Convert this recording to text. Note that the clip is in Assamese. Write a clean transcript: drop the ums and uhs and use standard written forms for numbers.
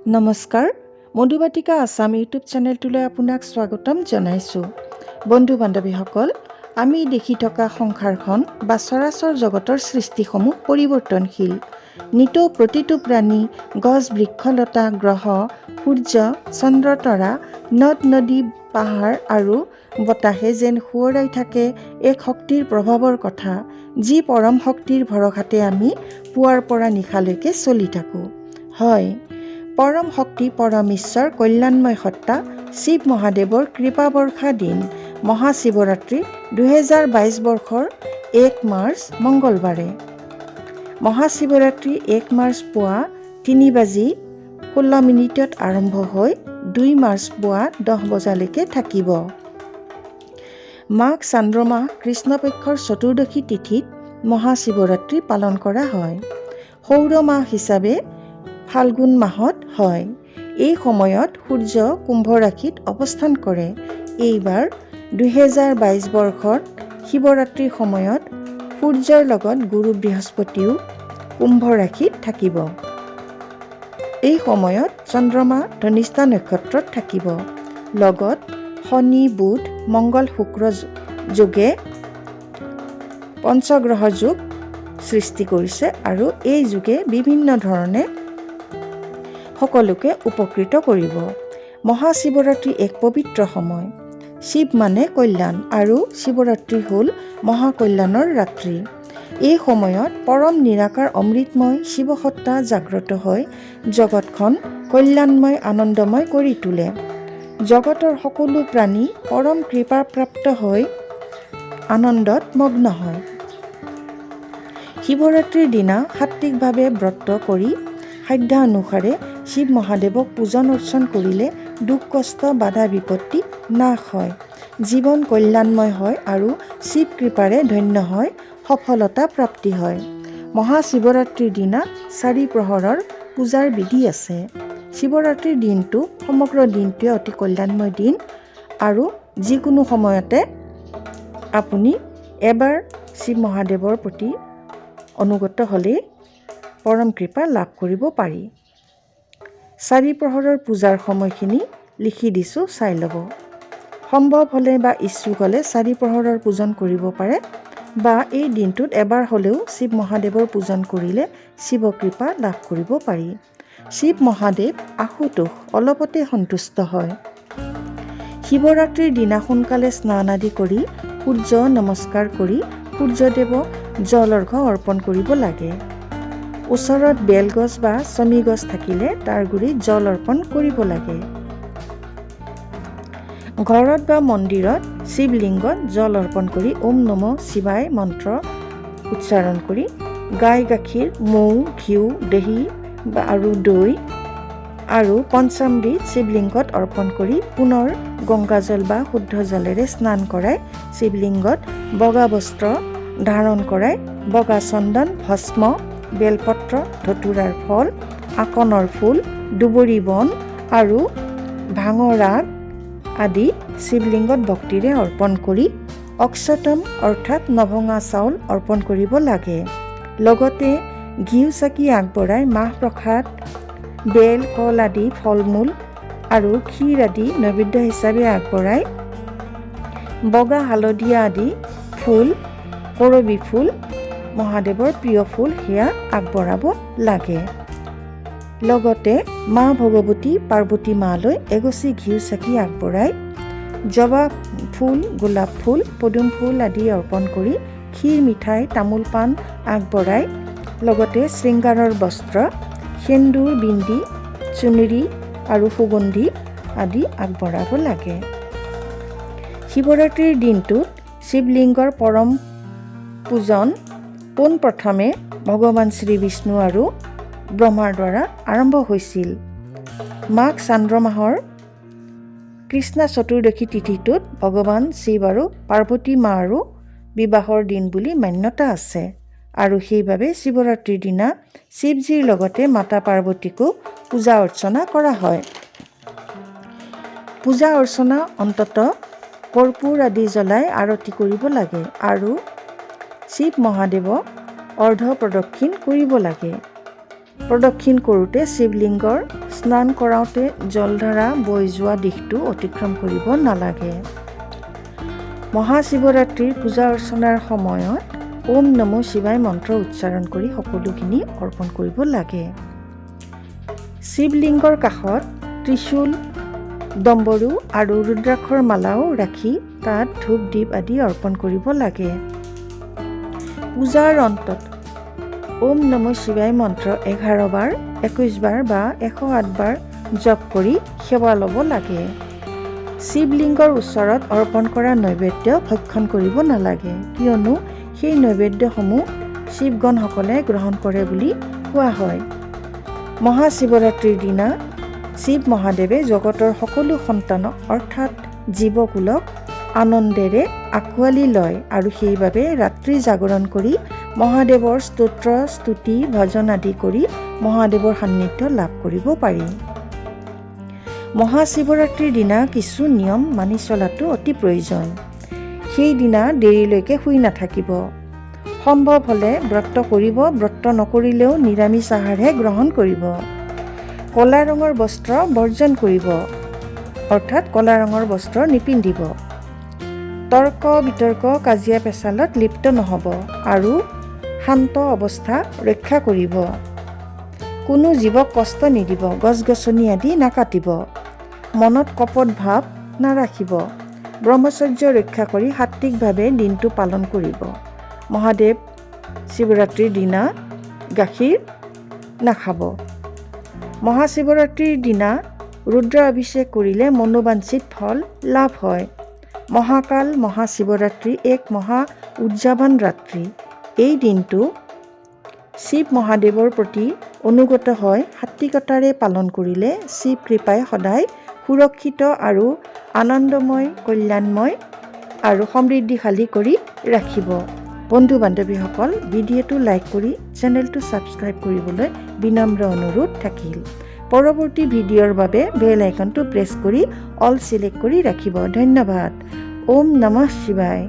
নমস্কাৰ, মধুবাটিকা আছাম ইউটিউব চেনেলটোলৈ আপোনাক স্বাগতম জনাইছোঁ। বন্ধু বান্ধৱীসকল, আমি দেখি থকা সংসাৰখন বা চৰাচৰ জগতৰ সৃষ্টিসমূহ পৰিৱৰ্তনশীল। নিতৌ প্ৰতিটো প্ৰাণী, গছ, বৃক্ষলতা, গ্ৰহ, সূৰ্য, চন্দ্ৰ, তৰা, নদ নদী, পাহাৰ আৰু বতাহে যেন সোঁৱৰাই থাকে এক শক্তিৰ প্ৰভাৱৰ কথা, যি পৰম শক্তিৰ ভৰসাতে আমি পুৱাৰ পৰা নিশালৈকে চলি থাকোঁ। হয়, পৰম শক্তি, পৰম ঈশ্বৰ, কল্যাণময় সত্তা শিৱ মহাদেৱৰ কৃপা বৰ্ষা দিন মহাশিৱৰাত্ৰি 2022 বৰ্ষৰ 1 মাৰ্চ মংগলবাৰে। মহাশিৱৰাত্ৰি 1 মাৰ্চ পুৱা 3 বাজি 16 মিনিটত আৰম্ভ হৈ 2 মাৰ্চ পুৱা 10 বজালৈকে থাকিব। মাঘ চান্দ্ৰমাহ কৃষ্ণপক্ষৰ চতুৰ্দশী তিথিত মহাশিৱৰাত্ৰি পালন কৰা হয়। সৌৰ মাহ হিচাপে ফাল্গুন মাহত হয়। এই সময়ত সূৰ্য কুম্ভ ৰাশিত অৱস্থান কৰে। এইবাৰ 2022 বৰ্ষত শিৱৰাত্ৰিৰ সময়ত সূৰ্যৰ লগত গুৰু বৃহস্পতিও কুম্ভ ৰাশিত থাকিব। এই সময়ত চন্দ্ৰমা ধনিষ্ঠা নক্ষত্ৰত থাকিব। লগত শনি, বুধ, মংগল, শুক্ৰ যোগে পঞ্চগ্ৰহ যোগ সৃষ্টি কৰিছে আৰু এই যোগে বিভিন্ন ধৰণে সকলোকে উপকৃত কৰিব। মহাশিৱৰাত্ৰি এক পবিত্ৰ সময়। শিৱ মানে কল্যাণ আৰু শিৱৰাত্ৰি হ'ল মহাকল্যাণৰ ৰাত্ৰি। এই সময়ত পৰম নিৰাকাৰ অমৃতময় শিৱসত্তা জাগ্ৰত হৈ জগতখন কল্যাণময়, আনন্দময় কৰি তোলে। জগতৰ সকলো প্ৰাণী পৰম কৃপাপ্ৰাপ্ত হৈ আনন্দত মগ্ন হয়। শিৱৰাত্ৰিৰ দিনা সাত্বিকভাৱে ব্ৰত কৰি সাধ্যানুসাৰে শিৱ মহাদেৱক পূজন অৰ্চন কৰিলে দুখ কষ্ট, বাধা বিপত্তি নাশ হয়, জীৱন কল্যাণময় হয় আৰু শিৱ কৃপাৰে ধন্য হয়, সফলতা প্ৰাপ্তি হয়। মহাশিৱৰাত্ৰিৰ দিনা চাৰি প্ৰহৰৰ পূজাৰ বিধি আছে। শিৱৰাত্ৰিৰ দিনটো, সমগ্ৰ দিনটোৱে অতি কল্যাণময় দিন আৰু যিকোনো সময়তে আপুনি এবাৰ শিৱ মহাদেৱৰ প্ৰতি অনুগত হ'লেই পৰম কৃপা লাভ কৰিব পাৰি। চাৰি প্ৰহৰৰ পূজাৰ সময়খিনি লিখি দিছোঁ, চাই ল'ব। সম্ভৱ হ'লে বা ইচ্ছুক হ'লে চাৰি প্ৰহৰৰ পূজন কৰিব পাৰে বা এই দিনটোত এবাৰ হ'লেও শিৱ মহাদেৱৰ পূজন কৰিলে শিৱ কৃপা লাভ কৰিব পাৰি। শিৱ মহাদেৱ আশুতোষ, অলপতে সন্তুষ্ট হয়। শিৱৰাত্ৰিৰ দিনা সোনকালে স্নান আদি কৰি সূৰ্য নমস্কাৰ কৰি সূৰ্যদেৱক জল অৰ্ঘ অৰ্পণ কৰিব লাগে। ওচৰত বেলগছ বা চমী গছ থাকিলে তাৰ গুৰিত জল অৰ্পণ কৰিব লাগে। ঘৰত বা মন্দিৰত শিৱলিংগত জল অৰ্পণ কৰি ওম নম শিৱায় মন্ত্ৰ উচ্চাৰণ কৰি গাই গাখীৰ, মৌ, ঘিউ, দহি বা আৰু দৈ আৰু পঞ্চামৃত শিৱলিংগত অৰ্পণ কৰি পুনৰ গংগাজল বা শুদ্ধ জলেৰে স্নান কৰাই শিৱলিংগত বগা বস্ত্ৰ ধাৰণ কৰাই বগা চন্দন, ভস্ম, বেলপত্ৰ, ধতুৰাৰ ফল, আকনৰ ফুল, দুবৰি বন আৰু ভাঙৰ আগ আদি শিৱলিংগত ভক্তিৰে অৰ্পণ কৰি অক্ষতম অৰ্থাৎ নভঙা চাউল অৰ্পণ কৰিব লাগে। লগতে ঘিউ চাকি আগবঢ়াই মাহ প্ৰসাদ, বেল, কল আদি ফল মূল আৰু ক্ষীৰ আদি নৈবেদ্য হিচাপে আগবঢ়াই বগা, হালধীয়া আদি ফুল, কৰবী ফুল, মহাদেৱৰ প্ৰিয় ফুল, সেয়া আগবঢ়াব লাগে। লগতে মা ভগৱতী পাৰ্বতী মালৈ এগছি ঘিউ চাকি আগবঢ়াই জবা ফুল, গোলাপ ফুল, পদুম ফুল আদি অৰ্পণ কৰি ক্ষীৰ, মিঠাই, তামোল পাণ আগবঢ়াই লগতে শৃংগাৰৰ বস্ত্ৰ, সেন্দুৰ, বিন্দি, চুনুৰী আৰু সুগন্ধি আদি আগবঢ়াব লাগে। শিৱৰাত্ৰিৰ দিনটোত শিৱলিংগৰ পৰম পূজন পোনপ্ৰথমে ভগৱান শ্ৰী বিষ্ণু আৰু ব্ৰহ্মাৰ দ্বাৰা আৰম্ভ হৈছিল। মাঘ চান্দ্ৰ মাহৰ কৃষ্ণা চতুৰ্দশী তিথিটোত ভগৱান শিৱ আৰু পাৰ্বতী মাৰো বিবাহৰ দিন বুলি মান্যতা আছে আৰু সেইবাবে শিৱৰাত্ৰিৰ দিনা শিৱজীৰ লগতে মাতা পাৰ্বতীকো পূজা অৰ্চনা কৰা হয়। পূজা অৰ্চনা অন্তত কৰ্পূৰ আদি জ্বলাই আৰতি কৰিব লাগে আৰু শিৱ মহাদেৱক অৰ্ধ প্ৰদক্ষিণ কৰিব লাগে। প্ৰদক্ষিণ কৰোঁতে শিৱলিংগৰ স্নান কৰাওঁতে জলধাৰা বৈ যোৱা দিশটো অতিক্ৰম কৰিব নালাগে। মহাশিৱৰাত্ৰিৰ পূজা অৰ্চনাৰ সময়ত ওম নমঃ শিৱায় মন্ত্ৰ উচ্চাৰণ কৰি সকলোখিনি অৰ্পণ কৰিব লাগে। শিৱলিংগৰ কাষত ত্ৰিশূল, ডম্বৰু আৰু ৰুদ্ৰাক্ষৰ মালাও ৰাখি তাত ধূপ, দীপ আদি অৰ্পণ কৰিব লাগে। পূজাৰ অন্তত ওম নমঃ শিৱায় মন্ত্ৰ 11 বাৰ, 21 বাৰ বা 108 বাৰ জপ কৰি সেৱা ল'ব লাগে। শিৱলিংগৰ ওচৰত অৰ্পণ কৰা নৈবেদ্য ভক্ষণ কৰিব নালাগে, কিয়নো সেই নৈবেদ্যসমূহ শিৱগণসকলে গ্ৰহণ কৰে বুলি কোৱা হয়। মহাশিৱৰাত্ৰিৰ দিনা শিৱ মহাদেৱে জগতৰ সকলো সন্তানক অৰ্থাৎ জীৱকুলক আনন্দেৰে আঁকোৱালি লয় আৰু সেইবাবে ৰাত্ৰি জাগৰণ কৰি মহাদেৱৰ স্তোত্ৰ, স্তুতি, ভজন আদি কৰি মহাদেৱৰ সান্নিধ্য লাভ কৰিব পাৰি। মহাশিৱৰাত্ৰিৰ দিনা কিছু নিয়ম মানি চলাটো অতি প্ৰয়োজন। সেইদিনা দেৰিলৈকে শুই নাথাকিব। সম্ভৱ হ'লে ব্ৰত কৰিব, ব্ৰত নকৰিলেও নিৰামিষ আহাৰহে গ্ৰহণ কৰিব। ক'লা ৰঙৰ বস্ত্ৰ বৰ্জন কৰিব, অৰ্থাৎ ক'লা ৰঙৰ বস্ত্ৰ নিপিন্ধিব। তৰ্ক বিতৰ্ক, কাজিয়া পেচালত লিপ্ত নহ'ব আৰু শান্ত অৱস্থা ৰক্ষা কৰিব। কোনো জীৱক কষ্ট নিদিব, গছ গছনি আদি নাকাটিব। মনত কপট ভাৱ নাৰাখিব। ব্ৰহ্মচৰ্য ৰক্ষা কৰি সাত্বিকভাৱে দিনটো পালন কৰিব। মহাদেৱ শিৱৰাত্ৰিৰ দিনা গাখীৰ নাখাব। মহাশিৱৰাত্ৰিৰ দিনা ৰুদ্ৰ অভিষেক কৰিলে মনোবাঞ্ছিত ফল লাভ হয়। মহাকাল মহাশিৱৰাত্ৰি এক মহা উদযাপন ৰাত্ৰি। এই দিনটো শিৱ মহাদেৱৰ প্ৰতি অনুগত হৈ সাত্বিকতাৰে পালন কৰিলে শিৱ কৃপাই সদায় সুৰক্ষিত আৰু আনন্দময়, কল্যাণময় আৰু সমৃদ্ধিশালী কৰি ৰাখিব। বন্ধু বান্ধৱীসকল, ভিডিঅ'টো লাইক কৰি চেনেলটো ছাবস্ক্ৰাইব কৰিবলৈ বিনম্ৰ অনুৰোধ থাকিল। পৰৱৰ্তী ভিডিঅ'ৰ বাবে বেল আইকনটো প্ৰেছ কৰি অল চিলেক্ট কৰি ৰাখিব। ধন্যবাদ। ওম নমঃ শিৱায়।